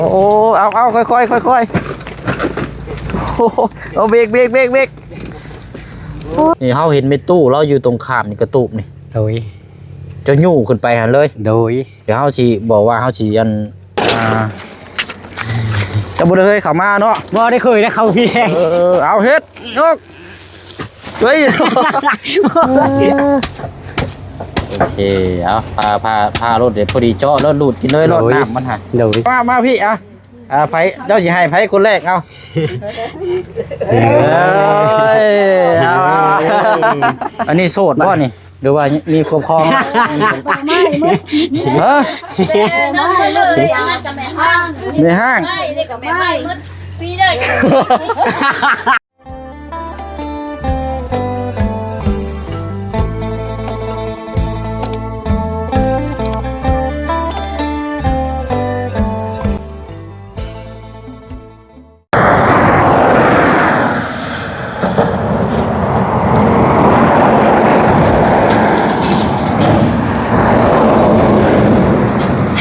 ໂອ້ ເອົາ ເອົາ ຄ່ອຍໆ ຄ່ອຍໆ ໂອ້ ເອົາ ເບກ ເບກ ເບກ ເບກ ນີ້ເຮົາເຫັນແມ່ຕູ້ລາວຢູ່ຕົງຂ້າມນີ້ ກະຕູບນີ້ ໂດຍ ເຈົ້າຍູ້ຂຶ້ນໄປຫັ້ນເລີຍ ໂດຍ ດຽວເຮົາຊິບອກວ່າເຮົາຊິ ອັນ ອ່າ ເຈົ້າບໍ່ໄດ້ເຄີຍເຂົ້າມາເນາະ ບໍ່ໄດ້ເຄີຍໄດ້ເຂົ້າພີ້ ເອີ ເອົາ ເຮັດ ຍົກ ເອີຍ ໂອເຄ ເອົາ ພາ ພາ ພາລົດເດ ພໍດີເຈາະລົດ ລູດກິນເລີຍ ໂດຍ ລົດນ້ຳມັນຫະ ໂດຍ ມາ ມາພີ້ ອ່ະ ອ່າ ໃຜ ເຈົ້າຊິໃຫ້ໃຜຄົນແລກ ເອົາ ເອີຍ ເອົາ ເອົາ ອັນນີ້ໂສດບໍ່ນີ້ ຫຼືວ່າມີຄົບຄອງແລ້ວ ຮະ ແມ່ຮ້າງ ແມ່ຮ້າງ ແມ່ຮ້າງ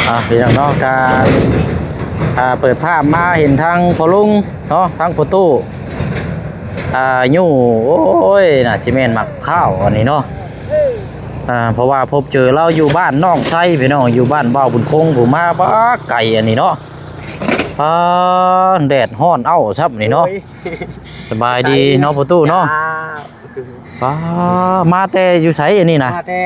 ອ່ະ ພີ່ນ້ອງເນາະ ກະ ອ່າ ເປີດພາບມາເຫັນທາງພໍ່ລຸງເນາະ ທາງພໍ່ຕູ້ ອ່າ ຢູ່ ໂອ້ຍ ໜ້າຊິແມ່ນໝາກພ້າວອັນນີ້ເນາະ ອ່າ ເພາະວ່າພົບເຈີລາວຢູ່ບ້ານໜອງໄຊ ພີ່ນ້ອງ ຢູ່ບ້ານບ່າວບຸນຄົງ ຜູ້ມາປາກໄກອັນນີ້ເນາະ ອ່າ ແດດຮ້ອນເອົ້າຊ້ຳນີ້ເນາະ ໂອ້ຍ ສະບາຍດີເນາະ ພໍ່ຕູ້ເນາະ ຈ້າ ປ້າ ມາແຕ່ຢູ່ໃສອັນນີ້ນະ? ມາແຕ່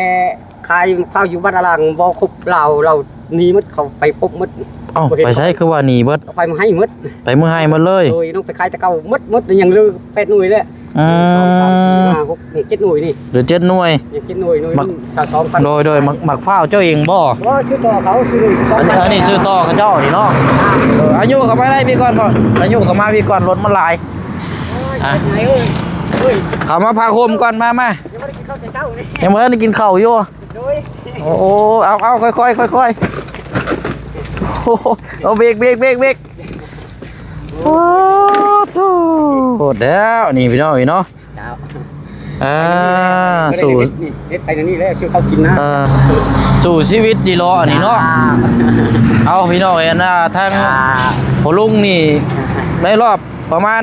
ຂາຍໝາກພ້າວຢູ່ບ້ານອາລາງ ບໍ່ຄົບລາວ ລາວໜີໝົດ ເຂົາໄປປົບໝົດ. ເອົ້າ ບໍ່ເຫັນ ໄປໃສ ເຂົາ ຄືວ່າໜີເບິດ? ເຂົາໄປເມືອງໄຮ່ໝົດ ໄປເມືອງໄຮ່ໝົດເລີຍ. ໂດຍ ນ້ອງໄປຂາຍແຕ່ເກົ່າໝົດ ໝົດ ຍັງເຫຼືອແປດໜ່ວຍແຫຼະ. ອືມ ໜຶ່ງ ສອງ ສາມ ສີ່ ຫ້າ ຫົກ ເຈັດໜ່ວຍນີ້ ເຫຼືອເຈັດໜ່ວຍ ຍັງເຈັດໜ່ວຍ ໜ່ວຍ ໝາກ ສາມ ສອງພັນ. ໂດຍ ໂດຍ ໝາກ ໝາກພ້າວເຈົ້າເອງບໍ່? ບໍ່ ຊື້ຕໍ່ເຂົາ ຊື້ໜ່ວຍ ສອງ ເອີ ອັນນີ້ຊື້ຕໍ່ເຂົາເຈົ້ານີ້ເນາະ. ເອີ ອາຍຸເຂົ້າມາໄດ້ພີ່ກ່ອນບໍ່? ອາຍຸເຂົ້າມາພີ່ກ່ອນ ລົດມັນຫຼາຍ. ອ່ະ ເຂົ້າມາພາໂຮມກ່ອນ ມາ ມາ ຍັງບໍ່ໄດ້ກິນເຂົ້າແຕ່ເຊົ້ານີ້ ຍັງບໍ່ທັນໄດ້ກິນເຂົ້າຢູ່. ໂດຍ ໂອ້ ເອົາ ເອົາ ຄ່ອຍໆ ຄ່ອຍໆ ໂອ້ ເອົາ ເບກ ເບກ ເບກ ເບກ ໂອ້ ໂທ້ ໂພດແລ້ວ ນີ້ພີ່ນ້ອງ ນີ້ເນາະ. ເຈົ້າ ອ່າ ສູ້ ເຮັດໄປນີ້ແຫຼະ ຊື້ເຂົ້າກິນນະ. ເອີ ສູ້ຊີວິດດີເນາະ ອັນນີ້ເນາະ. ເຈົ້າ ເອົາ ພີ່ນ້ອງເອີຍ ອັນນ່າ ທາງ ເຈົ້າ ພໍ່ລຸງນີ້ ໃນລອບ ປະມານ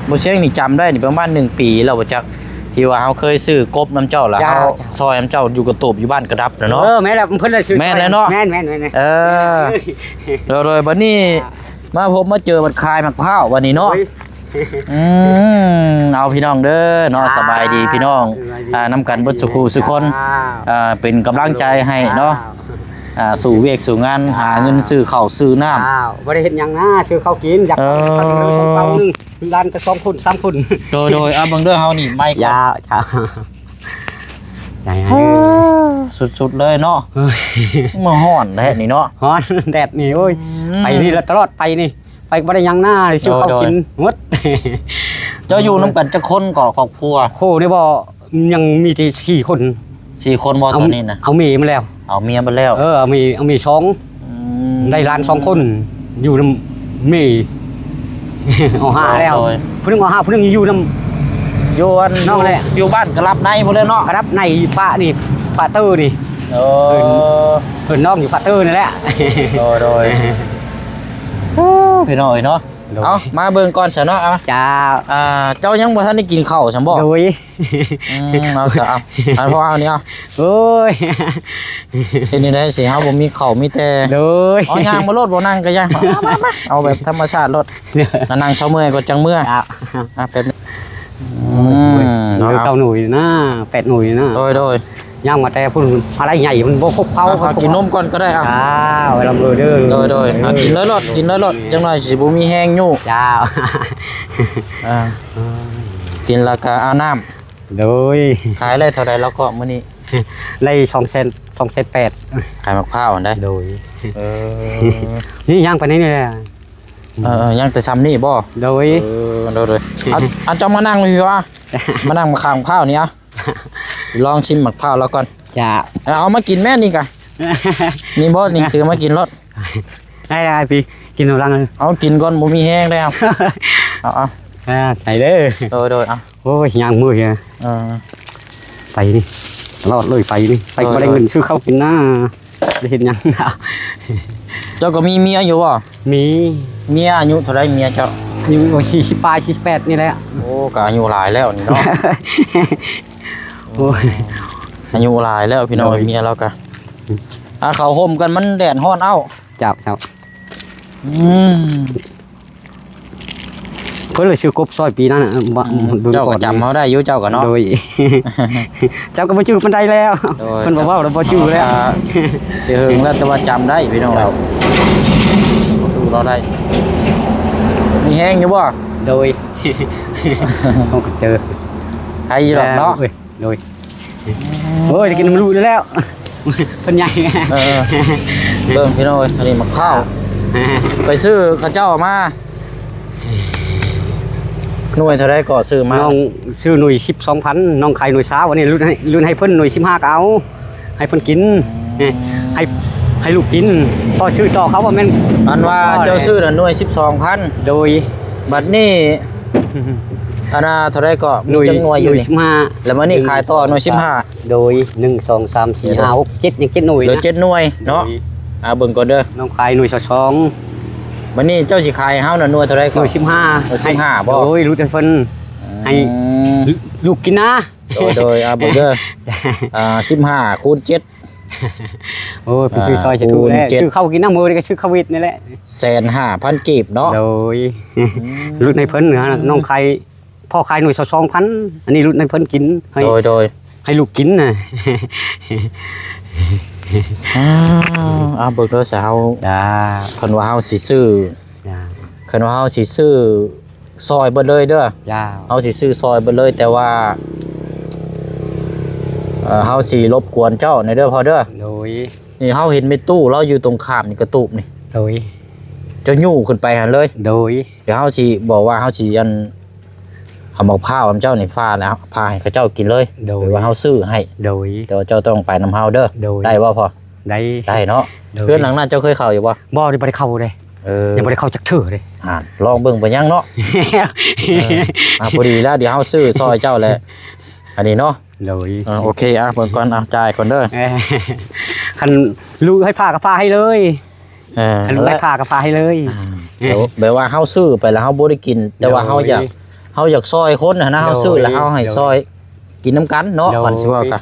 ບໍ່ຊຽງນີ້ຈຳໄດ້ນີ້ປະມານໜຶ່ງປີແລ້ວບໍ່ຈັກ ທີ່ວ່າເຮົາເຄີຍຊື້ກົບນຳເຈົ້າ ແລ້ວເຮົາ ເຈົ້າ ເຈົ້າ ຊ່ອຍນຳເຈົ້າຢູ່ກະຕູບຢູ່ບ້ານກະດັບນະເນາະ. ເອີ ແມ່ນແລ້ວ ເພິ່ນລະຊື້ ແມ່ນແລ້ວເນາະ ແມ່ນໆໆ ເອີ ໂດຍໆ ບັດນີ້ ອ່າ ມາພົບມາເຈີບັດຂາຍໝາກພ້າວບັດນີ້ເນາະ. ໂດຍ ອືມ ເອົາ ພີ່ນ້ອງເດີເນາະ ອ່າ ສະບາຍດີພີ່ນ້ອງ ສະບາຍດີ ອ່າ ນຳກັນເບິດສູ່ຄູ່ສູ່ຄົນ ອ່າ ເປັນກຳລັງໃຈໃຫ້ເນາະ ອ່າ ສູ້ວຽກສູ້ງານ ອ່າ ຫາເງິນຊື້ເຂົ້າຊື້ນ້ຳ. ເຈົ້າ ບໍ່ໄດ້ເຮັດຫຍັງນະ ຊື້ເຂົ້າກິນ ຢາກ ເອີ ເຂົ້າກິນເລີຍ ສອງເຕົາໜຶ່ງ ຫຼານກະສອງຄົນ ສາມຄົນ. ໂດຍໆ ເອົາເບິ່ງເດີ ເຮົານີ້ໄມ້ ເຈົ້າ ເຈົ້າ ສຸດໆເລີຍເນາະ. ເອີຍ ມັນຮ້ອນແທ້ນີ້ເນາະ ຮ້ອນແດດນີ້ ໂອ້ຍ ອືມ ໄປນີ້ລະຕະຫຼອດ ໄປນີ້ ໄປບໍ່ໄດ້ຫຍັງນະ ໄດ້ຊື້ເຂົ້າ ໂດຍໆ ກິນໝົດ. ເຈົ້າຢູ່ນຳກັນຈັກຄົນກໍຄອບຄົວ? ໂຄນີ້ບໍ່ ຍັງມີແຕ່ສີ່ຄົນ. ສີ່ຄົນບໍ່ ເອົາ ຕອນນີ້ນະ? ເອົາເມມາແລ້ວ ເອົາເມມາແລ້ວ. ເອີ ເອົາເມ ເອົາເມສອງ ອືມ ໄດ້ຫຼານສອງຄົນ ຢູ່ນຳເມ ເອົາຫ້າແລ້ວ. ໂດຍ ຜູ້ໜຶ່ງເອົາຫ້າ ຜູ້ໜຶ່ງຢູ່ນຳ ຢູ່ອັນ ນ້ອງແຫຼະ ຢູ່ ຢູ່ບ້ານກະລັບໃນພຸ້ນແຫຼະເນາະ. ກະລັບໃນ ຝານີ້ ຝາເຕີນີ້. ໂອ້ ເອີ້ນ ເອີ້ນນ້ອງຢູ່ຝາເຕີນີ້ແຫຼະ. ໂດຍໆ ໂອ້ ພີ່ນ້ອງເອີຍເນາະ. ໂດຍ ເອົາ ມາເບິ່ງກ່ອນຊະເນາະ. ເອົາ ເຈົ້າ ອ່າ ເຈົ້າຍັງບໍ່ທັນໄດ້ກິນເຂົ້າຊັ້ນບໍ່? ໂດຍ ອືມ ເອົາຊະ ເອົາ ອັນພໍ່ເອົານີ້ ເອົາ ໂອ້ຍ ເຮັດແນວໃດຊິ ເຮົາບໍ່ມີເຂົ້າມີແຕ່ ໂດຍ ເອົາ ຍ່າງມາໂລດ ບໍ່ນັ່ງກໍຢ່າ ເອົາ ມາ ມາ ເອົາແບບທຳມະຊາດໂລດ ນັ່ງເຊົາເມື່ອຍກ່ອນຈັ່ງເມືອ. ເຈົ້າ ອ່ະ ແປັບໜຶ່ງ ອືມ ເອົາ ເກົ້າໜ່ວຍນະ ແປດໜ່ວຍນະ. ໂດຍໆ ຍ່າງມາແຕ່ພຸ້ນ ອາໄລໃຫຍ່ ມັນບໍ່ຄົບເຂົ້າ. ເອົາ ກິນນົມກ່ອນກໍໄດ້ ອ່ະ ອ່າ ໄວ້ລຳເລີເດີ. ໂດຍໆ ອ່າ ກິນເລີຍໂລດ ກິນເລີຍໂລດ ຈັ່ງໜ້ອຍຊິບໍ່ມີແຮງຢູ່. ເຈົ້າ ອ່າ ກິນແລ້ວກໍອາບນ້ຳ. ໂດຍ ຂາຍໄດ້ເທົ່າໃດແລ້ວເກາະມື້ນີ້? ໄດ້ສອງແສນ ສອງແສນແປດ ຂາຍໝາກພ້າວຫັ້ນໄດ໋. ໂດຍ ເອີ ນີ້ຍ່າງໄປນີ້ແຫຼະ. ເອີໆ ຍັງແຕ່ຊ່ຳນີ້ບໍ່? ໂດຍ ເອີ ໂດຍໆ ອັນ ອັນເຈົ້າມານັ່ງຢູ່ພີ້ວະ ມານັ່ງຂ້າງພ້າວນີ້ ອ່ະ ລອງຊິມໝາກພ້າວລາວກ່ອນ. ຈ້າ ເອົາມາກິນແມ່ນີ້ກະ ນີ້ບໍ່ ນີ້ຖືມາກິນໂລດ. ໄດ້ໆ ພີ່ ກິນນຳຫຼັງ ເອົາກິນກ່ອນ ບໍ່ມີແຮງແລ້ວ. ເອົາໆ ອ່າ ໃສ່ເດີ. ໂດຍໆ ເອົາ ໂອ້ຍ ຍ່າງເມື່ອຍ ເອີ ໄປນີ້ຕະຫຼອດເລີຍ ໄປນີ້ ໄປ ໂດຍໆ ບໍ່ໄດ້ເງິນຊື້ເຂົ້າກິນນະ ໄດ້ເຮັດຫຍັງນະ. ເຈົ້າກໍມີເມຍຢູ່ບໍ່? ມີ. ເມຍອາຍຸເທົ່າໃດເມຍເຈົ້າ? ອາຍຸສີ່ສິບປາຍ ສີ່ສິບແປດນີ້ແຫຼະ. ໂອ້ ກໍອາຍຸຫຼາຍແລ້ວນີ້ເນາະ. ໂອ້ຍ ອາຍຸຫຼາຍແລ້ວພີ່ນ້ອງ. ໂດຍ ເມຍລາວກະ ອືມ ອ່າ ເຂົ້າຮົ່ມກັນ ມັນແດດຮ້ອນເອົ້າ. ເຈົ້າ ເຈົ້າ. ອືມ ເພິ່ນເລີຍຊື້ກົບຊອຍປີນັ້ນນະ. ອືມ ເບິ່ງ ເຈົ້າກໍຈຳເຮົາໄດ້ຢູ່ ເຈົ້າກໍເນາະ. ໂດຍ ຈຳກໍບໍ່ຈື່ປານໃດແລ້ວ. ໂດຍ ເພິ່ນບໍ່ເວົ້າແລ້ວບໍ່ຈື່ແລ້ວ. ອ່າ ແຕ່ເຫິງແລ້ວ ແຕ່ວ່າຈຳໄດ້ພີ່ນ້ອງ. ເຈົ້າ ຕູ້ເຮົາໄດ້ ມີແຮງຢູ່ບໍ່? ໂດຍ ເຮົາກໍເຈີ ໃຄຢູ່ດອກເນາະ. ໂດຍ ໂອ້ຍ ໄດ້ກິນນ້ຳລູກແລ້ວ ເພິ່ນໃຫຍ່. ເອີ ເບິ່ງພີ່ນ້ອງເອີຍ ອັນນີ້ໝາກພ້າວ ໄປຊື້ເຂົາເຈົ້າມາ ໜ່ວຍເທົ່າໃດກໍຊື້ມາ? ນ້ອງຊື້ໜ່ວຍສິບສອງພັນ ນ້ອງຂາຍໜ່ວຍຊາວ. ອັນນີ້ຫຼຸດໃຫ້ ຫຼຸດໃຫ້ເພິ່ນໜ່ວຍສິບຫ້າກໍເອົາ ໃຫ້ເພິ່ນກິນ. ອືມ ໃຫ້ ໃຫ້ລູກກິນ ພໍຊື້ຕໍ່ເຂົາວ່າແມ່ນ. ອັນວ່າເຈົ້າຊື້ນະໜ່ວຍສິບສອງພັນ. ໂດຍ ບັດນີ້ ອັນນ່າເທົ່າໃດກໍມີຈັກໜ່ວຍຢູ່ນີ້? ໜ່ວຍສິບຫ້າ ແລ້ວມື້ນີ້ຂາຍຕໍ່ໜ່ວຍສິບຫ້າ. ໂດຍ ໜຶ່ງ ສອງ ສາມ ສີ່ ຫ້າ ຫົກ ເຈັດ ຍັງເຈັດໜ່ວຍ ເຫຼືອເຈັດໜ່ວຍເນາະ. ໂດຍ ອ່າ ເບິ່ງກ່ອນເດີ ນ້ອງຂາຍໜ່ວຍຊາວສອງ. ບັດນີ້ເຈົ້າຊິຂາຍເຮົານະໜ່ວຍເທົ່າໃດກໍ? ໜ່ວຍສິບຫ້າ ໜ່ວຍສິບຫ້າບໍ່? ໂດຍ ຫຼຸດໃຫ້ເພິ່ນ ໃຫ້ ອືມ ລູກກິນນະ. ໂດຍ ໂດຍ ອ່າ ເບິ່ງເດີ ອ່າ ສິບຫ້າຄູນເຈັດ. ໂອ້ຍ ເພິ່ນ ອ່າ ຊື້ຊອຍສາທຸແຫຼະ ຄູນເຈັດ ຊື້ເຂົ້າກິນນຳ ມື້ນີ້ກໍຊື້ເຂົ້າຫວຽດນີ້ແຫຼະ. ແສນຫ້າພັນກີບເນາະ. ໂດຍ ອືມ ຫຼຸດໃຫ້ເພິ່ນນະ ອືມ ນ້ອງຂາຍ ພໍ່ຂາຍໜ່ວຍຊາວສອງພັນ ອັນນີ້ຫຼຸດໃຫ້ເພິ່ນກິນ ໃຫ້ ໂດຍ ໂດຍ ໃຫ້ລູກກິນນະ. ອ້າວ ເອົາເບິ່ງເດີຊະເຮົາ. ຈ້າ ຄັນວ່າເຮົາຊິຊື້ ຈ້າ ຄັນວ່າເຮົາຊິຊື້ ຊອຍເບິດເລີຍເດີ. ຈ້າ ເຮົາຊິຊື້ຊອຍເບິດເລີຍ ແຕ່ວ່າ ເອີ ເຮົາຊິລົບກວນເຈົ້າແດ່ເດີພໍ່ເດີ. ໂດຍ ນີ້ເຮົາເຫັນແມ່ຕູ້ລາວຢູ່ຕົງຂ້າມນີ້ ກະຕູບນີ້. ໂດຍ ເຈົ້າຍູ້ຂຶ້ນໄປຫັ້ນເລີຍ. ໂດຍ ດຽວເຮົາຊິບອກວ່າເຮົາຊິ ອັນ ເອົາໝາກພ້າວນຳເຈົ້ານີ້ຝາກແລ້ວ ຝາກໃຫ້ເຂົາເຈົ້າກິນເລີຍ. ໂດຍ ແບບວ່າເຮົາຊື້ໃຫ້. ໂດຍ ແຕ່ວ່າເຈົ້າຕ້ອງໄປນຳເຮົາເດີ. ໂດຍ ໄດ້ບໍ່ພໍ່? ໄດ້ ໄດ້ເນາະ. ໂດຍ ເຮືອນຫຼັງນັ້ນເຈົ້າເຄີຍເຂົ້າຢູ່ບໍ່? ບໍ່ ບໍ່ໄດ້ເຂົ້າເດ້. ເອີ ຍັງບໍ່ໄດ້ເຂົ້າຈັກເທື່ອເດ້. ອ່າ ລອງເບິ່ງເປັນຫຍັງເນາະ. ເອີ ອ່າ ພໍດີແລ້ວ ດຽວເຮົາຊື້ຊອຍເຈົ້າແຫຼະ ອັນນີ້ເນາະ. ໂດຍ ອ່າ ໂອເຄ ອ່າ ເບິ່ງກ່ອນ ອ່າ ຈ່າຍກ່ອນເດີ. ເອີ ຄັນລູກໃຫ້ຝາກກໍຝາກໃຫ້ເລີຍ. ເອີ ຄັນລູກໃຫ້ຝາກກໍຝາກໃຫ້ເລີຍ. ອ່າ ແບບ ແບບວ່າເຮົາຊື້ໄປແລ້ວເຮົາບໍ່ໄດ້ກິນ ແຕ່ວ່າເຮົາຢາກ ໂດຍ ເຮົາຢາກຊ່ອຍຄົນຫັ້ນນະ. ໂດຍ ເຮົາຊື້ແລ້ວເຮົາໃຫ້ ໂດຍ ຊ່ອຍ ກິນນຳກັນເນາະ. ໂດຍ ມັນຊິເວົ້າກັນ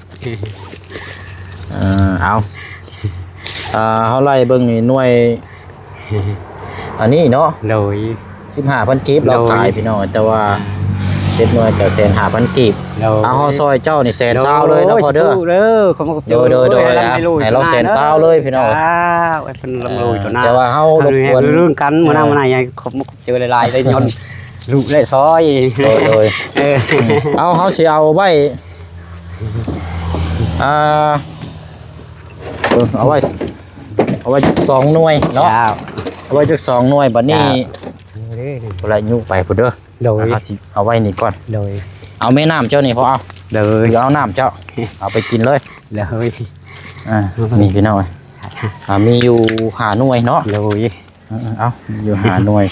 ເອີ ເອົາ ເອີ ເຮົາໄລ່ເບິ່ງນີ້ໜ່ວຍ ອັນນີ້ເນາະ. ໂດຍ ສິບຫ້າພັນກີບລາວຂາຍ ໂດຍ ພີ່ນ້ອງ ແຕ່ວ່າເຈັດໜ່ວຍກໍແສນຫ້າພັນກີບ. ໂດຍ ເອົາ ເຮົາຊ່ອຍເຈົ້ານີ້ແສນຊາວເລີຍເນາະ ໂດຍ ພໍ່ເດີ. ໂດຍ ໂດຍ ໂດຍ ໃຫ້ລາວແສນຊາວເລີຍ ພີ່ນ້ອງ. ເອີ ເພິ່ນລ່ຳລວຍຕໍ່ໜ້າ ແຕ່ວ່າເຮົາລົບກວນ ເລື່ອງກັນ ມື້ໜ້າ ອ່າ ມື້ໜ້າ ໃຫຍ່ ຂອບ ເຈີຫຼາຍໆ ໄດ້ຍ້ອນລູກໄດ້ຊອຍ. ໂດຍ ໂດຍ ເອີ ເອົາ ເຮົາຊິເອົາໄວ້ ອ່າ ເອີ ເອົາໄວ້ ເອົາໄວ້ຈັກສອງໜ່ວຍເນາະ. ເຈົ້າ ເອົາໄວ້ຈັກສອງໜ່ວຍ. ບັດນີ້ ເຈົ້າ ເອົາລະ ຍຸໄປພຸ້ນເດີ. ໂດຍ ເຮົາຊິເອົາໄວ້ນີ້ກ່ອນ. ໂດຍ ເອົາແມ່ນ້ຳເຈົ້ານີ້ພໍເອົາ. ໂດຍ ເອົານ້ຳເຈົ້າ ເອົາໄປກິນເລີຍ. ໂດຍ ອ່າ ນີ້ພີ່ນ້ອງເອີຍ ອ່າ ມີຢູ່ຫ້າໜ່ວຍເນາະ. ໂດຍ ເອີ ເອົາ ມີຢູ່ຫ້າໜ່ວຍ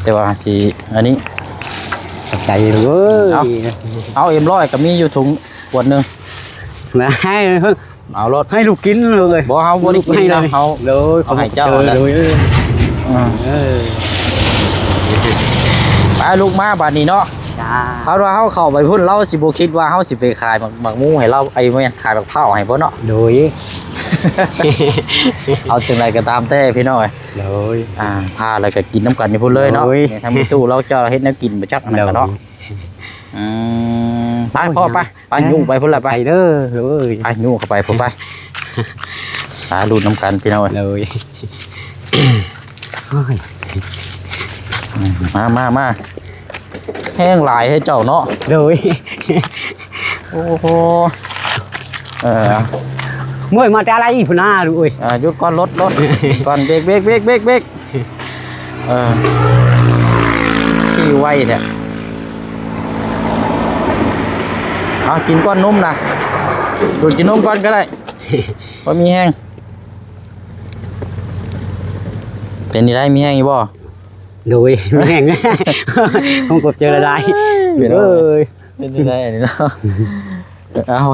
ແຕ່ວ່າຊິ ອັນນີ້ ຂອບໃຈເດີ. ເອົາ ເອັມຮ້ອຍກໍມີຢູ່ຖົງຂວດໜຶ່ງ ໃຫ້ ເອົາໂລດ ໃຫ້ລູກກິນເລີຍ. ບໍ່ ເຮົາບໍ່ໄດ້ກິນນະ ເຮົາ ໂດຍ ເອົາໃຫ້ເຈົ້ານະ. ໂດຍ ເອີ ເອີ ໄປ ລຸກມາບາດນີ້ເນາະ. ຈ້າ ເພາະວ່າເຮົາເຂົ້າໄປພຸ້ນ ລາວຊິບໍ່ຄິດວ່າເຮົາຊິໄປຂາຍໝາກ ໝາກໝູໃຫ້ລາວ ໄອ້ແມ່ນຂາຍໝາກພ້າວໃຫ້ບໍ່ເນາະ. ໂດຍ ເອົາຈັ່ງໃດກໍຕາມແຕ່ພີ່ນ້ອງເອີຍ. ໂດຍ ອ່າ ພາແລ້ວກໍກິນນຳກັນຢູ່ພຸ້ນເລີຍເນາະ. ໂດຍ ທາງແມ່ຕູ້ລາວຈະເຮັດແນວກິນບໍ່ຈັກ ອັນນັ້ນກໍເນາະ. ໂດຍ ອືມ ໄປພໍ່ໄປ ໄປ ຍຸໄປພຸ້ນລະໄປ. ໄປເດີ ເອີຍ ໄປ ຍຸເຂົ້າໄປພຸ້ນໄປ. ໄປ ລຸ້ນນຳກັນພີ່ນ້ອງເອີຍ. ໂດຍ ມາ ມາ ມາ ແຮງຫຼາຍໃຫ້ເຈົ້າເນາະ. ໂດຍ ໂອ້ໂຫ ເອີ ເມື່ອຍມາແຕ່ອາໄລພຸ້ນນາລູກເອີຍ. ອ່າ ຢຸດກ່ອນ ລົດ ລົດກ່ອນ ເບຣກ ເບຣກ ເບຣກ ເບຣກ ເບຣກ. ເອີ ຂີ່ໄວແທ້. ເອົາ ກິນກ້ອນນົມນະ ດູດກິນນົມກ່ອນກໍໄດ້ ພໍມີແຮງ. ເປັນຈັ່ງໃດ ມີແຮງຢູ່ບໍ່? ໂດຍ ມີແຮງ ຂອບໃຈຫຼາຍໆ ພີ່ນ້ອງເອີຍ. ເປັນຈັ່ງໃດອັນນີ້ເນາະ? ເອົາ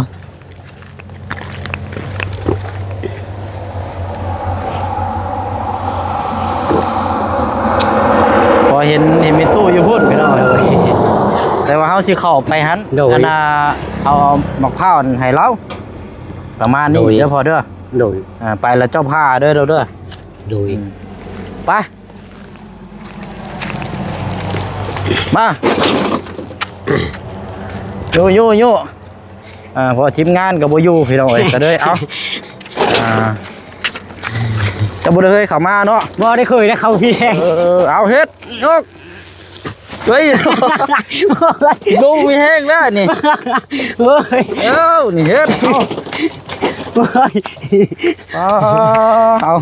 ເຮົາຊິເຂົ້າໄປຫັ້ນ ໂດຍ ອັນນ່າ ເອົາ ເອົາໝາກພ້າວຫັ້ນໃຫ້ລາວ ປະມານນີ້ ໂດຍ ເດີພໍ່ເດີ ໂດຍ ອ່າ ໄປແລ້ວເຈົ້າພາເດີ ເດີ ໂດຍ ອືມ ໄປ ມາ ໂຍ ໂຍ ໂຍ ອ່າ ເພາະທີມງານກໍບໍ່ຢູ່ພີ່ນ້ອງເອີຍ ກໍເລີຍເອົາ ອ່າ ເຈົ້າບໍ່ໄດ້ເຄີຍເຂົ້າມາເນາະ ບໍ່ໄດ້ເຄີຍໄດ້ເຂົ້າພີແຮງ ເອີ ເອົາເຮັດ ຍົກ ເຮີ້ຍ ລຸກມີແຮງແລ້ວນີ້ ເອີຍ ເອົ້າ ນີ້ເຮັດ ເອົາ ເອີຍ ເອົາ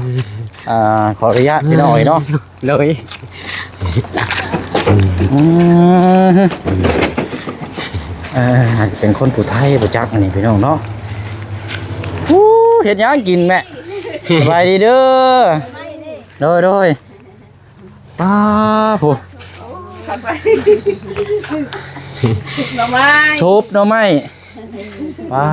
ອ່າ ຂໍອະນຸຍາດພີ່ນ້ອງເນາະ ໂດຍ ອືມ ເອີ ອາດຈະເປັນຄົນຜູ້ໄທບໍ່ຈັກອັນນີ້ພີ່ນ້ອງເນາະ ໂອ້ ເຮັດຫຍັງກິນແມ່ ສະບາຍດີເດີ ໂດຍ ໂດຍ ປ້າ ໂອ້ ຊຸບໜໍ່ໄມ້ ຊຸບໜໍ່ໄມ້ ປ້າ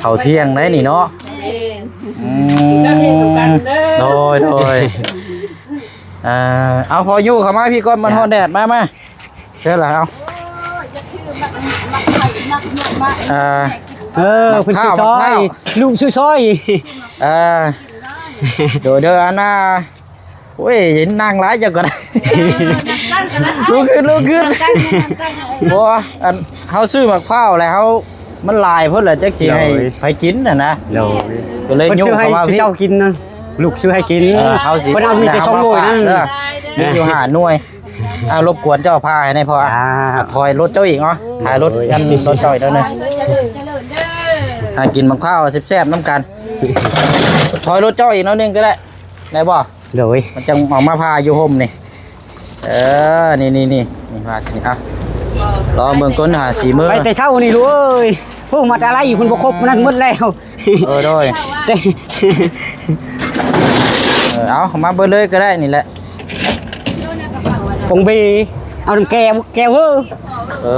ເຂົ້າທ່ຽງໄດ໋ນີ້ເນາະ ແມ່ນ ອືມ ກິນເຂົ້າທ່ຽງນຳກັນເດີ ໂດຍ ໂດຍ ອ່າ ເອົາ ພໍ່ຢູ່ເຂົ້າມາພີ້ກ່ອນ ມັນຮ້ອນແດດ ມາ ມາ ເຊີນລະ ເອົາ ເອີ ເພິ່ນຊິຊ່ອຍ ລູກຊິຊ່ອຍ ເອີ ໂດຍ ເດີ ອັນນ່າ ໂອ້ຍ ນັ່ງຫຼາຍເຈົ້າກໍໄດ້ ລຸກຂຶ້ນ ລຸກຂຶ້ນ ບໍ່ ອັນ ເຮົາຊື້ໝາກພ້າວແລ້ວ ເຮົາ ມັນຫຼາຍໂພດແຫຼະ ຈັກຊິໃຫ້ ໂດຍ ໃຜກິນຫັ້ນນະ ໂດຍ ກໍເລີຍ ເພິ່ນຊື້ໃຫ້ ໂຍກເຂົ້າມາພີ້ ເຈົ້າກິນນະ ລູກຊື້ໃຫ້ກິນ ເອີ ເຮົາຊິ ເພິ່ນເອົາມີແຕ່ສອງໜ່ວຍນັ້ນ ເດີ ມີຢູ່ຫ້າໜ່ວຍ ເອົາ ລົບກວນເຈົ້າພາໃຫ້ແດ່ພໍ່ ອ່າ ອ່າ ຖອຍລົດເຈົ້າອີກເນາະ ຖ່າຍລົດ ໂດຍ ກັນລົດເຈົ້າອີກແລ້ວເນາະ ອ່າ ກິນໝາກພ້າວແຊບໆນຳກັນ ຖອຍລົດເຈົ້າອີກໜ້ອຍໜຶ່ງກໍໄດ້ ໄດ້ບໍ່? ໂດຍ ມັນຈັ່ງອອກມາຜ່າຢູ່ຮົ່ມນີ້ ເອີ ນີ້ໆໆ ນີ້ວ່າຊິ ອ່ະ ລອງເບິ່ງກ່ອນ ຫາສີມື ໄປແຕ່ເຊົ້ານີ້ລູກເອີຍ ໂອ້ ມັດອາໄລພຸ້ນບໍ່ຄົບ ມັນນັ້ນໝົດແລ້ວ ເອີ ໂດຍ ເອີ ເອົາ ມາເບິ່ງເລີຍກໍໄດ້ນີ້ແຫຼະ ກົງເບ ເອົານຳແກ້ວ ແກ້ວເອີ ເອີ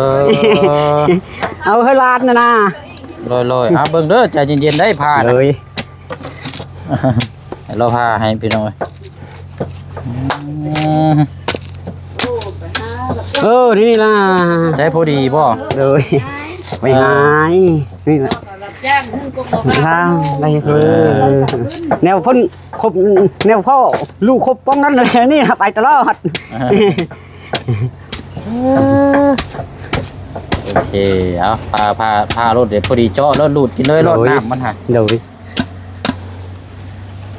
ເອົາໃຫ້ຫຼານນະນາ ໂດຍໆ ເອົາເບິ່ງເດີ ໃຈເຢັນໆ ໄດ້ຜ່ານະ ໂດຍ ໃຫ້ລາວພາໃຫ້ພີ່ນ້ອງເອີຍ ອືມ ເອີ ນີ້ລະ ໃຊ້ພໍດີບໍ່? ໂດຍ ໄປຫາຍ ນີ້ລະ ລາວໄດ້ເພິ່ນ ເອີ ແນວເພິ່ນຄົບ ແນວພໍ່ລູກຄົບປ້ອງນັ້ນແຫຼະ ນີ້ລະ ໄປຕະຫຼອດ ໂອເຄ ເອົາ ພາ ພາ ພາໂລດເດ ພໍດີເຈາະໂລດ ລູດກິນເລີຍໂລດ ໂດຍ ນ້ຳມັນຫາ ໂດຍ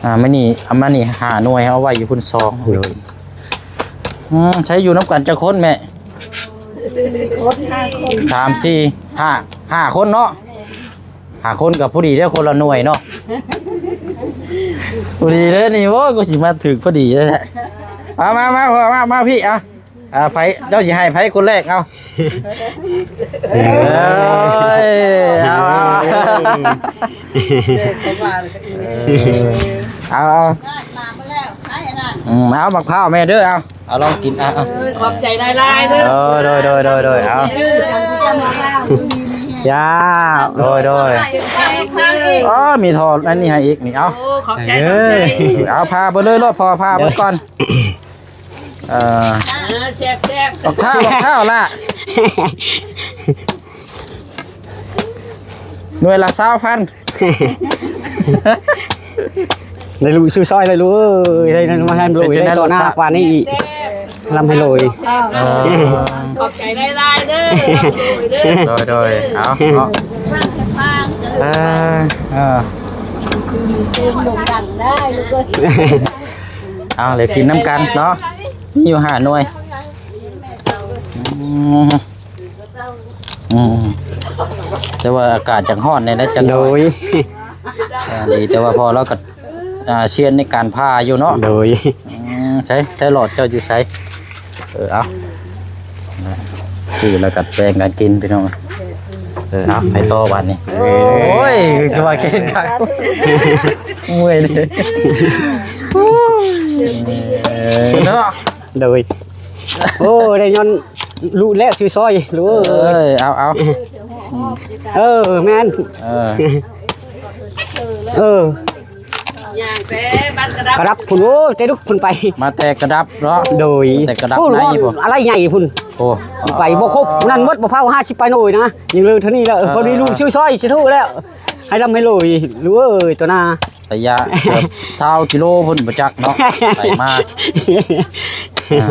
ອ່າ ມານີ້ ເອົາມານີ້ຫ້າໜ່ວຍ ເອົາໄວ້ຢູ່ພຸ້ນສອງ ໂດຍ ອືມ ໃຊ້ຢູ່ນຳກັນຈັກຄົນແມ່? ສາມ ສີ່ ຫ້າ ຫ້າຄົນເນາະ ຫ້າຄົນກໍພໍດີເດ້ ຄົນລະໜ່ວຍເນາະ ພໍດີເດ້ນີ້ ໂອ້ຍ ກູຊິມາຖືກພໍດີເດ້ ມາ ມາ ມາ ພໍ່ ມາ ມາພີ້ ອ່ະ ອ່າ ໃຜ ເຈົ້າຊິໃຫ້ໃຜຄົນແລກ ເອົາ ເອີຍ ເອົາ ເອົາ ເອົາ ເອົາ ອືມ ເອົາ ໝາກພ້າວແມ່ເດີ ເອົາ ເອົາ ລອງກິນ ເອົາ ເອົາ ເອີ ຂອບໃຈຫຼາຍໆເດີ ເອີ ໂດຍ ໂດຍ ໂດຍ ໂດຍ ເອົາ ຈ້າ ໂດຍ ໂດຍ ອໍ ມີທອດອັນນີ້ໃຫ້ອີກນີ້ ເອົາ ໂອ້ ຂອບໃຈ ເອີ ຂອບໃຈ ເອົາ ພາເບິດເລີຍໂລດ ພໍ່ ພາເບິດກ່ອນ ເອີ ອ່າ ແຊບໆ ບັກພ້າວ ບັກພ້າວລະ ໜ່ວຍລະຊາວພັນ ໄດ້ລູກຊື້ຊ່ອຍ ໄດ້ລູກເອີຍ ໄດ້ມາໃຫ້ລູກ ເປັນຈັ່ງໃດ ໄດ້ຕໍ່ໜ້າ ລົດຊາດ ກວ່ານີ້ອີກ ແຊບໆ ລ່ຳໃຫ້ລວຍ ເອີ ຂອບໃຈຫຼາຍໆເດີ ໂດຍ ໂດຍ ເອົາເນາະ ເອີ ເອີ ເອົາ ເລີຍກິນນຳກັນເນາະ ມີຢູ່ຫ້າໜ່ວຍ ອືມ ອືມ ແຕ່ວ່າອາກາດຈັກຮ້ອນແດ່ນະ ຈັກ ໂດຍ ອ່າ ດີ ແຕ່ວ່າພໍ່ລາວກໍ ອ່າ ຊຽນໃນການຜ່າຢູ່ເນາະ ໂດຍ ອືມ ໃສ ໃສຫຼອດເຈົ້າຢູ່ໃສ? ເອີ ເອົາ ຊື້ແລ້ວກໍແບ່ງກັນກິນພີ່ນ້ອງ ເອີ ເອົາ ໃຫ້ຕໍ່ບາດນີ້ ໂອ້ຍ ຈະວ່າເຄນຄັກ ເມື່ອຍເດ້ ເອີ ເນາະ ໂດຍ ໂອ້ ໄດ້ຍ້ອນລູກແລ້ວຊື່ຊອຍ ລູກເອີຍ ເອີ ເອົາ ເອົາ ເອີ ແມ່ນ ເອີ ເອີ ຍ່າງ ແຕ່ບ້ານກະດັບ ກະດັບພຸ້ນ ໂອ້ຍ ແຕ່ດຸກພຸ້ນໄປ ມາແຕ່ກະດັບເນາະ ໂດຍ ແຕ່ກະດັບ ພຸ້ນ ໃນພຸ້ນ ອາໄລໃຫຍ່ພຸ້ນ ໂອ້ ໄປບໍ່ຄົບນັ້ນໝົດ ບໍ່ເຜົາ ຫ້າສິບປາຍໂນຍນະ ຍັງເລີເທົ່ານີ້ແຫຼະ ເອີ ພໍດີລູກຊື້ຊອຍຊິໂທແລ້ວ ໃຫ້ລ່ຳໃຫ້ລວຍ ລູກເອີຍ ຕໍ່ໜ້າ ໄລຍະເກືອບຊາວກິໂລພຸ້ນບໍ່ຈັກເນາະ ໄປມາ ອ່າ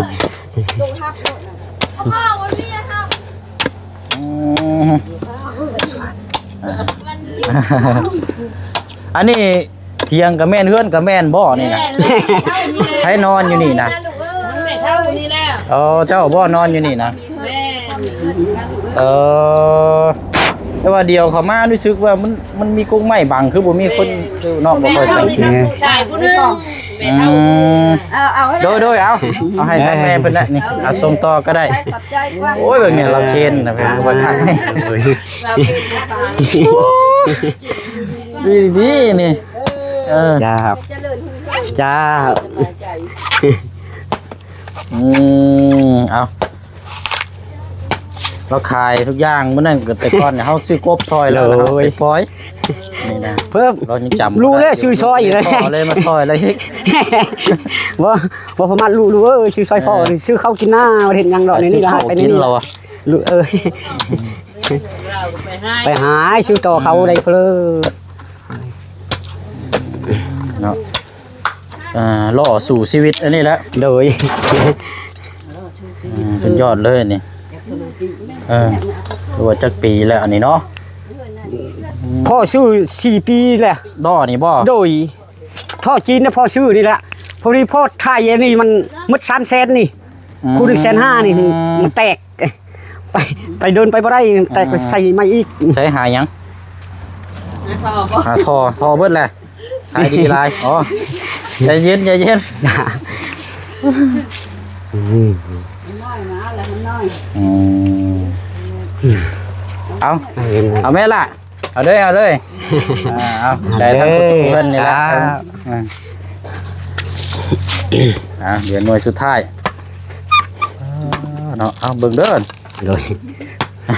ອືມ ອັນນີ້ ຖຽງກະແມ່ນ ເຮືອນກະແມ່ນບໍ່ນີ້ນະ ໃຜນອນຢູ່ນີ້ນະ ແມ່ເຖົ້ານີ້ແຫຼະ ອໍ ເຈົ້າບໍ່ນອນຢູ່ນີ້ນະ ແມ່ນ ເອີ ແຕ່ວ່າດຽວເຂົ້າມາຮູ້ສຶກວ່າມັນ ມັນມີກົກໄມ້ບັງ ຄືບໍ່ມີຄົນຢູ່ເນາະ ບໍ່ຄ່ອຍສັງເກດ ຊາຍຜູ້ໜຶ່ງ ອືມ ເອົາ ເອົາ ໂດຍ ໂດຍ ເອົາ ເອົາໃຫ້ທາງແມ່ເພິ່ນນະນີ້ ເອົາສົ່ງຕໍ່ກໍໄດ້ ຂອບໃຈກວ້າງ ໂອ້ຍ ເບິ່ງນີ້ລາວເຊນນະ ເພິ່ນວ່າຄັກນີ້ ລາວເຊນ ນີ້ ນີ້ ນີ້ ເອີ ເຈົ້າ ເຈົ້າ ອືມ ເອົາ ລາວຂາຍທຸກຢ່າງ ມື້ນັ້ນກໍແຕ່ກ່ອນເຮົາຊື້ກົບຊ່ອຍລາວ ໂດຍ ເຮົາໄປປ່ອຍ ນີ້ນະ ເພີ່ມ ລາວຍັງຈຳ ຮູ້ແລ້ວ ຊື້ຊ່ອຍເລີຍ ພໍ່ເລີຍມາຊ່ອຍລາວອີກ ບໍ່ ບໍ່ປະມາດ ຮູ້ ຮູ້ເອີຍ ຊື້ຊ່ອຍພໍ່ ເອີ ຊື້ເຂົ້າກິນນາ ບໍ່ໄດ້ເຮັດຫຍັງດອກ ນີ້ລະ ໄປນີ້ ເອີ ໄປຫາຊື້ຕໍ່ເຂົາໄດ້ເພີ້ ເນາະ ອ່າ ລໍສູ້ຊີວິດອັນນີ້ແຫຼະ ໂດຍ ອ່າ ສຸດຍອດເລີຍນີ້ ເອີ ຫຼືວ່າຈັກປີແລ້ວອັນນີ້ເນາະ ພໍ່ຊື້ສີ່ປີແລ້ວ ລໍນີ້ບໍ່ ໂດຍ ທໍ່ຈີນນະພໍ່ຊື້ນີ້ແຫຼະ ພໍດີພໍ່ຖ່າຍອັນນີ້ມັນໝົດສາມແສນນີ້ ອືມ ຄູ່ໜຶ່ງແສນຫ້ານີ້ ມັນແຕກ ໄປ ໄປເດີນໄປບໍ່ໄດ້ ແຕກ ອ່າ ໃສ່ໃໝ່ອີກ ໃສ່ຫາຫຍັງ ຫາທໍ່ບໍ່ ຫາທໍ່ ທໍ່ເບິດແຫຼະ ຂາຍດີຫຼາຍ ອໍ ໃຈເຢັນ ໃຈເຢັນ ອືມ ອືມ ເອົາ ເອົາແມ່ລະ ເອົາເດີ ເອົາເດີ ອ່າ ເອົາ ໃຈທາງປະຕູເພິ່ນນີ້ລະ ອ່າ ອ່າ ເຫຼືອໜ່ວຍສຸດທ້າຍ ອ່າ ເນາະ ເອົາເບິ່ງເດີ ໂດຍ ອ່າ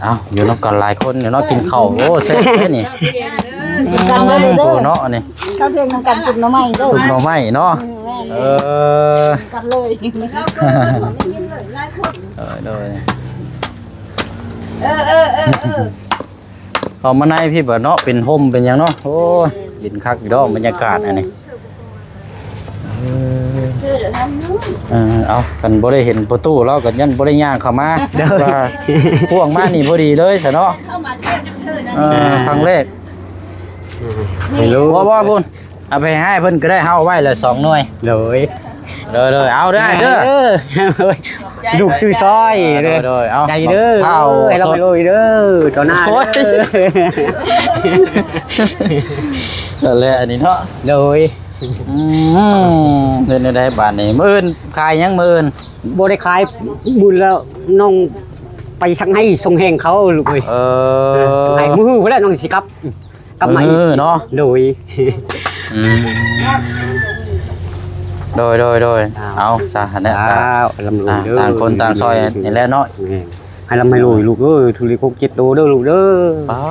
ເອົາ ຢູ່ນຳກັນຫຼາຍຄົນເນາະ ກິນເຂົ້າ ໂອ້ ແຊບເດ້ນີ້ ກັນເດີ ໂອ້ ເນາະ ອັນນີ້ ເຂົ້າທ່ຽງນຳກັນ ຊຸບໜໍ່ໄມ້ເດີ ຊຸບໜໍ່ໄມ້ເນາະ ອືມ ເອີ ກັນເລີຍ ໂດຍ ໂດຍ ເອີ ເອີ ເອີ ເອີ ເຂົ້າມາໃນພີ້ບາດເນາະ ເປັນຮົ່ມເປັນຫຍັງເນາະ ໂອ້ຍ ເຢັນຄັກຢູ່ດອກ ບັນຍາກາດອັນນີ້ ເອີ ເອີ ເອົາ ຄັນບໍ່ໄດ້ເຫັນພໍ່ຕູ້ລາວກໍຍັນບໍ່ໄດ້ຍ່າງເຂົ້າມາ ໂດຍ ວ່າພວກມານີ້ພໍດີເລີຍຊະເນາະ ເອີ ຄັ້ງແລກ ບໍ່ ບໍ່ ພຸ້ນ ເອົາໄປໃຫ້ເພິ່ນກໍໄດ້ ເຮົາເອົາໄວ້ລະສອງໜ່ວຍ ໂດຍ ໂດຍ ໂດຍ ເອົາເດີ ເດີ ເອີ ລູກຊື້ຊອຍ ເອີ ໂດຍ ໂດຍ ເອົາ ໃຈເດີ ເອົາ ໃຫ້ເຮົາໄປໂລຍເດີ ຕໍ່ໜ້າເດີ ໂອ້ຍ ນັ້ນແຫຼະ ອັນນີ້ເນາະ ໂດຍ ອືມ ເຮັດແນວໃດບາດນີ້ ມື້ອື່ນຂາຍຫຍັງ ມື້ອື່ນ ບໍ່ໄດ້ຂາຍ ບຸນແລ້ວ ນ້ອງໄປສັກໄຫ້ສົ່ງແຮງເຂົາ ລູກເອີຍ ເອີ ເອີ ສັກໄຫ້ ມື້ຮືພຸ້ນແຫຼະ ນ້ອງຊິກັບ ກັບມາອີກ ເອີ ເນາະ ໂດຍ ອືມ ໂດຍ ໂດຍ ໂດຍ ອ້າວ ເອົາຊະຫັ້ນແຫຼະ ອ້າວ ລ່ຳລວຍເດີ ຕ່າງຄົນຕ່າງຊ່ອຍນີ້ແຫຼະເນາະ ແມ່ນ ໃຫ້ລ່ຳໃຫ້ລວຍລູກເອີຍ ຖືກເລກຫົກເຈັດໂຕເດີລູກເດີ ປ້າ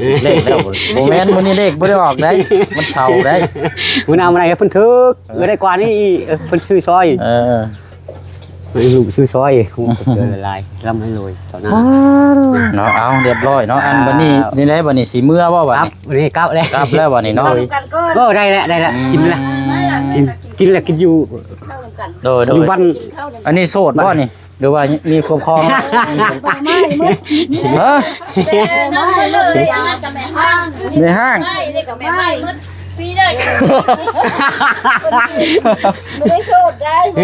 ຖືກເລກແລ້ວ ບໍ່ແມ່ນ ມື້ນີ້ເລກບໍ່ໄດ້ອອກໄດ໋ ວັນເສົາໄດ໋ ມື້ໜ້າມື້ໃດເພິ່ນຖືກ ເອີ ໄດ້ກວ່ານີ້ອີກ ເອີ ເພິ່ນຊື້ຊອຍ ເອີ ໃຫ້ລູກຊື້ຊອຍ ຂອບໃຈຫຼາຍໆ ລ່ຳໃຫ້ລວຍຕໍ່ໜ້າ ເນາະ ເອົາ ຮຽບຮ້ອຍເນາະ ອັນ ບາດນີ້ ນີ້ໄດ໋ ບາດນີ້ຊິເມືອບໍ່ບາດນີ້ ນີ້ກັບແລ້ວ ກັບແລ້ວບາດນີ້ເນາະ ໂດຍ ໂອ້ ໄດ້ແລ້ວ ໄດ້ແລ້ວ ອືມ ກິນແລ້ວ ກິນ ກິນແລ້ວ ກິນຢູ່ ໂດຍ ໂດຍ ຢູ່ບ້ານ ອັນນີ້ໂສດບໍ່ນີ້ ຫຼືວ່າມີຄວບຄອງແລ້ວ ຮະ ແມ່ຮ້າງ ແມ່ຮ້າງ ແມ່ຮ້າງ ປີເດີ ບໍ່ໄດ້ໂສດໄດ໋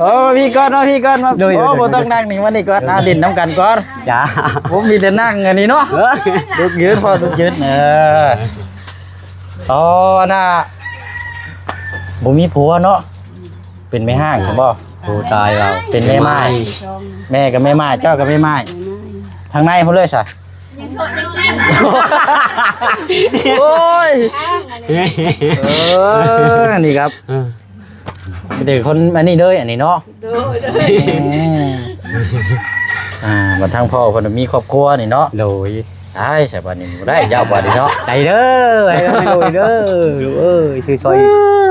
ໂອ້ ມາພີ້ກ່ອນ ມາພີ້ກ່ອນ ມາ ໂດຍ ໂອ້ ໂດຍ ບໍ່ຕ້ອງນັ່ງນີ້ ມານີ້ກ່ອນ ອ່າ ຫຼິ້ນນຳກັນກ່ອນ ຈ້າ ໂອ້ ມີແຕ່ນັ່ງອັນນີ້ເນາະ ເອີ ລຸກຢືນ ພໍ່ລຸກຢືນ ເອີ ອໍ ອັນນ່າ ບໍ່ມີຜົວເນາະ ເປັນແມ່ຮ້າງຊັ້ນບໍ່? ໂອ້ ຕາຍແລ້ວ ເປັນແມ່ໝ້າຍ ແມ່ກໍແມ່ໝ້າຍ ເຈົ້າກໍແມ່ໝ້າຍ ທາງໃນພຸ້ນເລີຍຊະ ຍັງໂສດຈັ່ງຊີ້ ໂອ້ຍ ເອີ ນີ້ຄັບ ເອີ ມີແຕ່ຄົນອັນນີ້ເລີຍ ອັນນີ້ເນາະ ໂດຍ ໂດຍ ອືມ ອ່າ ບັດທາງພໍ່ເພິ່ນມີຄອບຄົວນີ້ເນາະ ໂດຍ ອ້າຍ ໃສ່ບາດນີ້ບໍ່ໄດ້ ເຈົ້າບາດນີ້ເນາະ ໄດ້ເດີ ໃຫ້ເດີ ລູກເອີຍ ຊື້ຊອຍ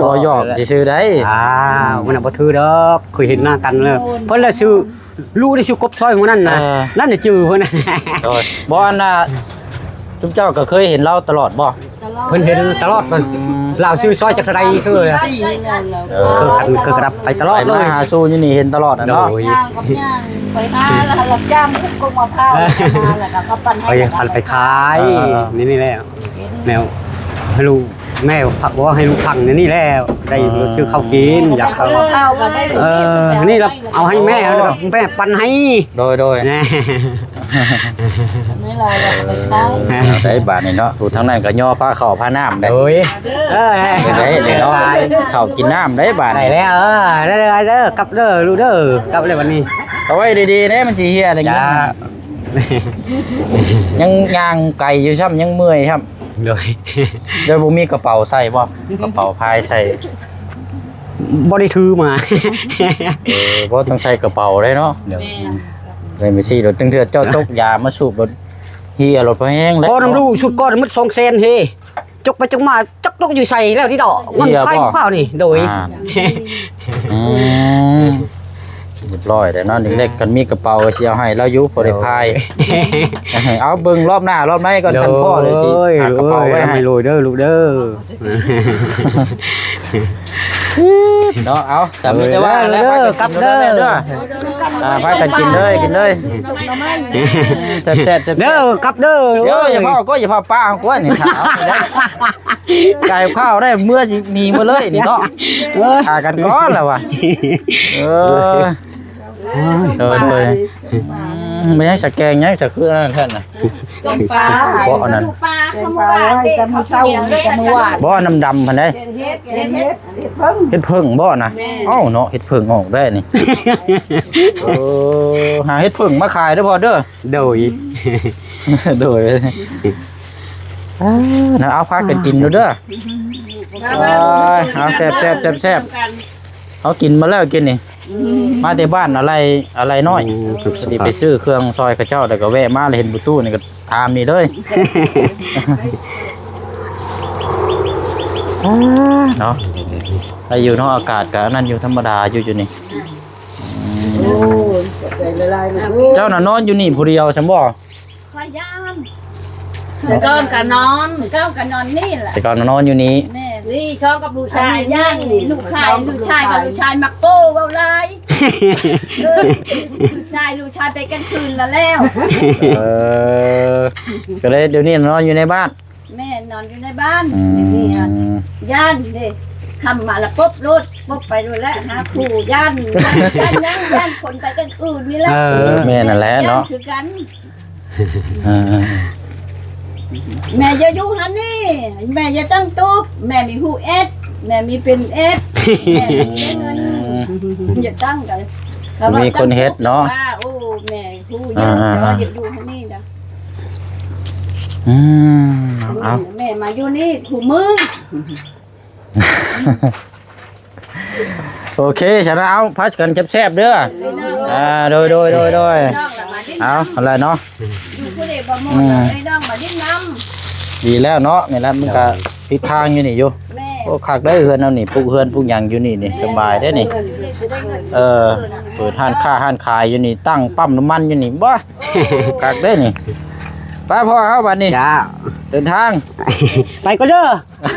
ບໍ່ ຢອກຊື່ໆໄດ໋ ອ້າວ ມັນນະບໍ່ຖືດອກ ເຄີຍເຫັນໜ້າກັນເລີຍ ເພິ່ນລະຊື້ ລູກໄດ້ຊື້ກົບຊອຍມື້ນັ້ນນະ ເອີ ນັ້ນນະຈື່ເພິ່ນ ໂດຍ ບໍ່ ອັນນ່າ ຈຸມເຈົ້າກໍເຄີຍເຫັນລາວຕະຫຼອດບໍ່? ຕະຫຼອດ ເພິ່ນເຫັນຕະຫຼອດ ອືມ ລາວຊື້ຊອຍຈັກເທົ່າໃດ ເອີ ເອີ ເຄີຍກັນ ເຄີຍກັນໄປຕະຫຼອດເລີຍ ໄປມາຫາສູ່ຢູ່ນີ້ເຫັນຕະຫຼອດນະເນາະ ໂດຍ ຍ່າງກັບຍ່າງ ໄປຫາລະຮັບຈ້າງຂຸດກົກມະພ້າວ ເອີ ແລ້ວກໍມາ ແລ້ວກໍ ກໍປັ່ນໃຫ້ ໄປ ປັ່ນໄປຂາຍ ເອີ ນີ້ ນີ້ແຫຼະ ແນວໃຫ້ລູກ ແມ່ພັກ ບໍ່ໃຫ້ລູກພັກໃນນີ້ແຫຼະ ໄດ້ ເອີ ຊື້ເຂົ້າກິນ ຢາກເຂົ້າ ເອີ ນີ້ລະເອົາໃຫ້ແມ່ ອໍ ແລ້ວກໍແມ່ປັ່ນໃຫ້ ໂດຍ ໂດຍ ນີ້ລະໄປຂາຍ ໄດ້ບາດນີ້ເນາະ ຜູ້ທາງນັ້ນກໍຍໍພາເຂົ້າພານ້ຳເດ້ ໂດຍ ເອີ ໄດ້ເນາະ ເຂົ້າກິນນ້ຳໄດ້ບາດນີ້ ໄດ້ແລ້ວ ເອີ ໄດ້ເດີ ກັບເດີ ລູກເດີ ກັບເລີຍບາດນີ້ ເອົາໄວ້ດີໆເດ້ ມັນຊິເຫ່ຍໄດ້ເງິນ ຍັງຍ່າງໄກຢູ່ຊ້ຳ ຍັງເມື່ອຍຊ້ຳ ໂດຍ ໂດຍບໍ່ມີກະເປົາໃສ່ບໍ່? ກະເປົາພາຍໃສ່ ບໍ່ໄດ້ຖືມາ ເອີ ບໍ່ຕ້ອອງໃສ່ກະເປົາເດ້ເນາະ ໂດຍ ແມ່ນ ໄດ້ໄປຊີ້ໂດດ ຕັ້ງເທື່ອເຈົ້າຕົກຢາມາສູບໂດດ ເຫ່ຍໂລດ ພໍແຮງແລ້ວ ຂໍນຳລູກຊຸດກ່ອນໝົດສອງແສນເຮ ຈົກໄປຈົກມາຈັກຕົກຢູ່ໃສແລ້ວນີ້ດອກ ເອີ ມັນໄປຄາວນີ້ ໂດຍ ອ່າ ອືມ ຮຽບຮ້ອຍແລ້ວເນາະ ເດັກໆ ຄັນມີກະເປົາກໍຊິເອົາໃຫ້ລາວຢູ່ ພໍໄດ້ພາຍ ໂດຍ ເອົາເບິ່ງລອບໜ້າລອບໃນກ່ອນ ໂດຍ ຄັນພໍ້ແລ້ວຊິຫາກະເປົາໄວ້ໃຫ້ ໂດຍ ລູກເດີ ເນາະ ເອົາ ສາມີແຕ່ວ່າແລ້ວ ເດີ ກັບເດີ ເດີ ອ່າ ພາກັນກິນເລີຍ ກິນເລີຍ ແຊບໆ ແຊບໆ ເດີ ກັບເດີ ເດີ ໂອ້ຍ ຢ່າເຜົາກໍຢ່າເຜົາປາເຮົາກວນນີ້ ຖ້າເອົາໄປໄດ້ ໄກ່ເຜົາໄດ້ເມື່ອຊິມີໝົດເລີຍນີ້ເນາະ ເອີ ຫາກັນກ່ອນລະວ່າ ເອີ ໂດຍ ໂດຍ ອືມ ແມ່ນຫຍັງສະແກງຫຍັງສະຄືອັນນັ້ນແທ້ນະ ຕົ້ມປາ ເພາະອັນນັ້ນ ປາ ເມື່ອວານນີ້ ແຕ່ມື້ເຊົ້າ ແຕ່ມື້ວານ ບໍ່ ອັນດຳໆຫັ້ນເດ້ ເຮັດ ເຮັດ ເຮັດ ເຮັດເຜິ້ງ ເຮັດເຜິ້ງບໍ່ນະ ແມ່ນ ເອົ້າເນາະ ເຮັດເຜິ້ງອອກໄດ້ນີ້ ເອີ ຫາເຮັດເຜິ້ງມາຂາຍເດີພໍ່ເດີ ໂດຍ ໂດຍ ເອີ ເອົາ ພາກັນກິນດູເດີ ເອົາ ແຊບໆ ແຊບໆ ເຮົາກິນມາແລ້ວກິນນີ້ ອືມ ມາແຕ່ບ້ານອາໄລ ອາໄລນ້ອຍ ອືມ ພໍດີໄປຊື້ເຄື່ອງຊ່ອຍເຂົາເຈົ້າ ແລ້ວກໍແວະມາ ແລ້ວເຫັນປະຕູນີ້ກໍຖາມນີ້ເລີຍ ເນາະ ໄດ້ຢູ່ເນາະ ອາກາດກໍອັນນັ້ນຢູ່ ທຳມະດາຢູ່ ຢູ່ນີ້ ໂອ້ຍ ຂອບໃຈຫຼາຍໆ ລູກເອີຍ ເຈົ້ານະນອນຢູ່ນີ້ຜູ້ດຽວຊັ້ນບໍ່? ຂ້ອຍຢ້ານ ແຕ່ກ່ອນກໍນອນ ແຕ່ກ່ອນກໍນອນນີ້ແຫຼະ ແຕ່ກ່ອນນອນຢູ່ນີ້ ແມ່ນ ນີ້ຊອບກັບລູກຊາຍ ອັນນີ້ ນີ້ລູກຊາຍ ລູກຊາຍກັບລູກຊາຍມັກໂປ້ເວົ້າຫຼາຍ ເອີ ລູກຊາຍ ລູກຊາຍໄປກາງຄືນລະແລ້ວ ເອີ ກໍເລີຍດຽວນີ້ນອນຢູ່ໃນບ້ານ ແມ່ນ ນອນຢູ່ໃນບ້ານ ອືມ ນີ້ ຢ້ານເດ້ ຄ່ຳມາລະປົບໂລດ ປົບໄປໂລດແຫຼະ ຫາຄູ່ ຢ້ານ ຢ້ານຫຍັງ ຢ້ານຄົນໄປກາງຄືນນີ້ແຫຼະ ເອີ ແມ່ນນັ້ນແຫຼະເນາະ ຢ້ານຄືກັນ ເອີ ແມ່ຢ່າຢູ່ຫັ້ນນີ້ ແມ່ຢ່າຕັ້ງຕູບ ແມ່ມີຮູ້ເອັດ ແມ່ມີເປັນເອັດ ແມ່ມີເງິນ ອືມ ຢ່າຕັ້ງໃດ ມີຄົນເຮັດເນາະ ໂອ້ ແມ່ຮູ້ຢູ່ ອ່າໆໆ ແຕ່ວ່າຢ່າຢູ່ຫັ້ນນີ້ນະ ອືມ ເອົາ ແມ່ມາຢູ່ນີ້ຄູ່ມື້ ໂອເຄ ຊັ້ນເອົາ ພາກັນແຊບໆເດີ ອ່າ ໂດຍ ໂດຍ ໂດຍ ໂດຍ ເອົາ ຫັ້ນແຫຼະເນາະ ຢູ່ຜູ້ເດບໍ່ໝົດ ອືມ ເອີຍ ນ້ອງມາຫຼິ້ນນຳ ດີແລ້ວເນາະ ນີ້ແຫຼະ ມັນກະຕິດທາງຢູ່ນີ້ຢູ່ ແມ່ ໂອ້ ຄັກເດີ ເຮືອນເຮົານີ້ ປຸກເຮືອນປຸກຫຍັງຢູ່ນີ້ນີ້ ສະບາຍເດ້ນີ້ ເອີ ເປີດຮ້ານຄ້າຮ້ານຂາຍຢູ່ນີ້ ຕັ້ງປ້ຳນ້ຳມັນຢູ່ນີ້ ບໍ່ ຄັກເດ້ນີ້ ໄປພໍ່ເຮົາບັດນີ້ ຈ້າ ເດີນທາງ ໄປກ່ອນເດີ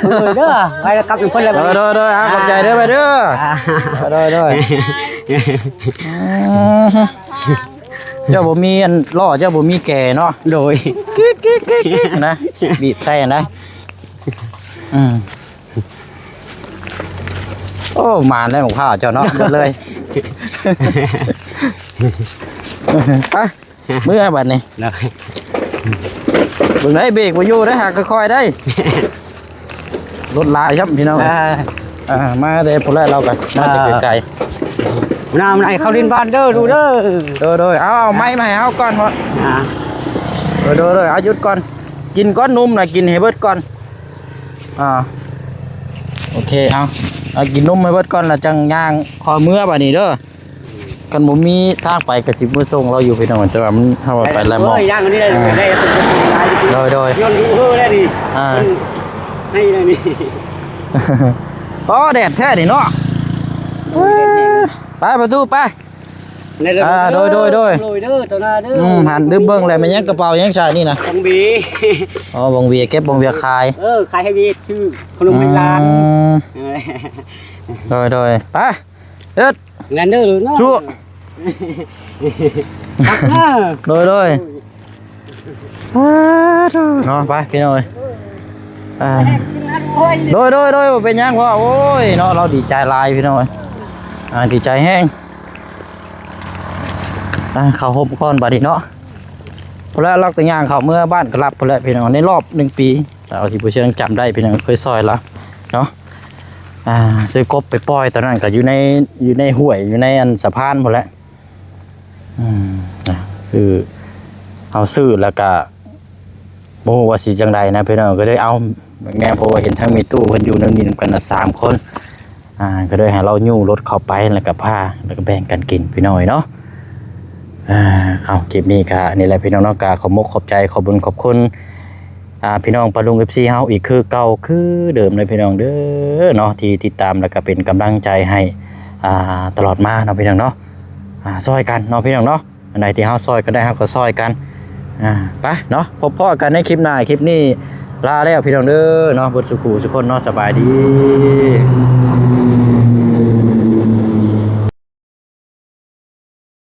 ເອີ ເດີ ໄປກັບເພິ່ນແລ້ວ ໂດຍ ໂດຍ ໂດຍ ອ່າ ຂອບໃຈເດີ ໄປເດີ ອ່າ ໂດຍ ໂດຍ ເຈົ້າບໍ່ມີອັນລໍ້ ເຈົ້າບໍ່ມີແກເນາະ ໂດຍ ກິກໆໆໆ ນະ ບີບໃສ່ຫັ້ນນະ ອືມ ໂອ້ ມາແລ້ວໝາກພ້າວເຈົ້າເນາະ ໝົດເລີຍ ໄປ ເມືອບັດນີ້ ໂດຍ ເບິ່ງໄດ້ ເບຣກບໍ່ຢູ່ໄດ້ ຫາກຄ່ອຍໆໄດ້ ລົດຫຼາຍຊ້ຳພີ່ນ້ອງ ເອີ ເອີ ມາແຕ່ພຸ້ນແຫຼະ ລາວກໍມາແຕ່ໄກໆ ນ້ຳໃຫ້ເຂົາຫຼິ້ນບ້ານເດີ ລູກເດີ ໂດຍໆ ເອົາ ເອົາໄມ້ມາໃຫ້ເຮົາກ່ອນເພາະ ອ່າ ໂດຍໆ ເອົາ ຢຸດກ່ອນ ກິນກ່ອນ ນົມນະ ກິນໃຫ້ເບິດກ່ອນ ອ່າ ໂອເຄ ເອົາ ເອົາກິນນົມໃຫ້ເບິດກ່ອນ ແລ້ວຈັ່ງຍ່າງຂໍເມືອບັດນີ້ເດີ ຄັນບໍ່ມີທາງໄປກໍຊິມາສົ່ງລາວຢູ່ພີ່ນ້ອງ ແຕ່ວ່າມັນ ເຮົາໄປຫຼາຍໝ່ອງ ເອີ ຍ່າງອັນນີ້ໄດ້ ອ່າ ໄດ້ ໂດຍ ໂດຍ ຍ້ອນດູເຮີແລ້ວນີ້ ອ່າ ໃຫ້ແລ້ວນີ້ ອໍ ແດດແທ້ນີ້ເນາະ ເອີ ໄປປະຕູໄປ ໄດ້ເລີຍ ອ່າ ໂດຍ ໂດຍ ໂດຍ ໂດຍເດີ ຕໍ່ໜ້າເດີ ອືມ ຫັນດຶບເບິ່ງແລ້ວ ແມ່ນຫຍັງ ກະເປົາຫຍັງຊະນີ້ນະ ບັງເບ ອໍ ບັງເບ ເກັບບັງເບຂາຍ ເອີ ຂາຍໃຫ້ເວດ ຊື້ຂະໜົມໃຫ້ຫຼານ ອືມ ເອີ ໂດຍ ໂດຍ ໄປ ເອີດ ແລ່ນເດີເນາະ ສູ້ ຄັກເນາະ ໂດຍ ໂດຍ ເນາະ ໄປພີ່ນ້ອງເອີຍ ອ່າ ໂດຍ ໂດຍ ໂດຍ ບໍ່ເປັນຫຍັງພໍ່ ໂອ້ຍເນາະ ລາວດີໃຈຫຼາຍພີ່ນ້ອງເອີຍ ອ່າ ດີໃຈແຮງ ອ່າ ເຂົ້າຮົ່ມກ່ອນບາດນີ້ເນາະ ພຸ້ນແຫຼະ ລາວກໍຍ່າງເຂົ້າເມືອບ້ານກະລັບພຸ້ນແຫຼະພີ່ນ້ອງ ໃນລອບໜຶ່ງປີ ເທົ່າທີ່ຜູ້ເຊື່ອງຈຳໄດ້ ພີ່ນ້ອງເຄີຍຊ່ອຍລາວເນາະ ອ່າ ຊື້ກົບໄປປ່ອຍ ຕອນນັ້ນກໍຢູ່ໃນ ຢູ່ໃນຫ້ວຍ ຢູ່ໃນອັນສະພານພຸ້ນແຫຼະ ອືມ ນະ ຊື້ ເຮົາຊື້ແລ້ວກະບໍ່ຮູ້ວ່າຊິຈັ່ງໃດນະພີ່ນ້ອງ ກໍເລີຍເອົາແນວ ເພາະວ່າເຫັນທັງແມ່ຕູ້ເພິ່ນຢູ່ນຳນີ້ນຳກັນນະ ສາມຄົນ ອ່າ ກໍເລີຍໃຫ້ລາວຍູ້ລົດເຂົ້າໄປ ແລ້ວກໍພາ ແລ້ວກໍແບ່ງກັນກິນພີ່ນ້ອງເອີຍເນາະ ອ່າ ເອົາ ຄລິບນີ້ກໍນີ້ແຫຼະພີ່ນ້ອງເນາະ ກໍຂອບມົກຂອບໃຈ ຂອບບຸນຂອບຄຸນ ອ່າ ພີ່ນ້ອງປ້າລຸງ ເອັຟຊີ ເຮົາອີກຄືເກົ່າຄືເດີມເດີພີ່ນ້ອງເດີເນາະ ທີ່ຕິດຕາມ ແລ້ວກໍເປັນກຳລັງໃຈໃຫ້ ອ່າ ຕະຫຼອດມາເນາະພີ່ນ້ອງເນາະ ອ່າ ຊ່ອຍກັນເນາະພີ່ນ້ອງເນາະ ອັນໃດທີ່ເຮົາຊ່ອຍກັນໄດ້ ເຮົາກໍຊ່ອຍກັນ ອ່າ ໄປເນາະ ພົບພໍ້ກັນໃນຄລິບໜ້າ ຄລິບນີ້ລາແລ້ວພີ່ນ້ອງເດີເນາະ ເບິດສູ່ຄູ່ສູ່ຄົນເນາະ ສະບາຍດີ.